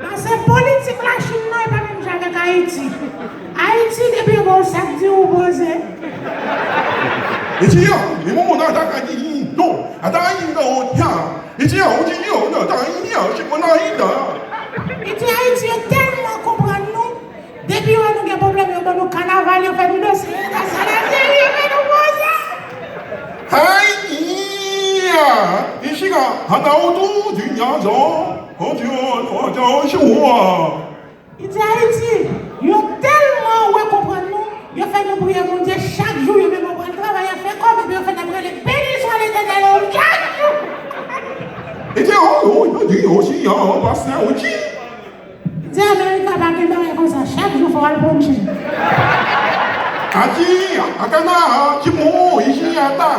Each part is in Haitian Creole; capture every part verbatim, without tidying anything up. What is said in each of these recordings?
Pase politik Lachin nan e pa menm jan avèk Ayiti. Ayiti, depi yo ba w sa k di ou poze. Iti ya, ni mo mo na ta ka di do. Ata yi ndo ya. Iti ya, uji yo na ta yi ya, shi ko na yi da. Iti Ayiti yo tèlman konprann nou. Depi yo wè nou gen pwoblèm, yo ban nou kanaval, yo fè nou danse, yo fè nou poze. Hai iya, ishi ga hata otu dunya zo. Kontinye, kontinye, kontinye. Iti Ayiti, yo tèlman wè konprann nou, yo fè nou priye Bondye chak jou, yo menm yo pral travay, yo fè kòb, epi yo fè n ap rele beni swa Letènèl chak jou. Iti o, o, yo di, o, si, ya, o, pastè, o, di. Di Amerika pa gen bagay konsa, chak jou fò w al pran tchè. Ati, akana, timo, ishi, ata.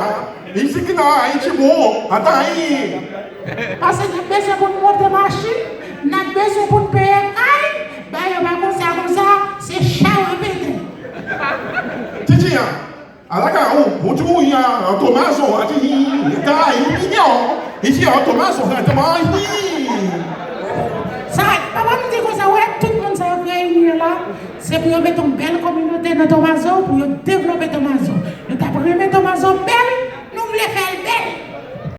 Isikina, itimo, atai. Pase n ap bezwen pou n monte machin, n ap bezwen pou n peye kay, bagay yo pa konsa konsa, se chay w ap pete. Titi a, alaka ou, ou ti ou ya, Tomazo, ati, kay, yo, isi a, Tomazo, ati, mai. Sa, papa m di konsa, wè, tout moun sa yo k reyini yo la, se pou yo mete yon bèl kominote nan Tomazo, pou yo devlope Tomazo. Yo t ap renmen Tomazo bèl,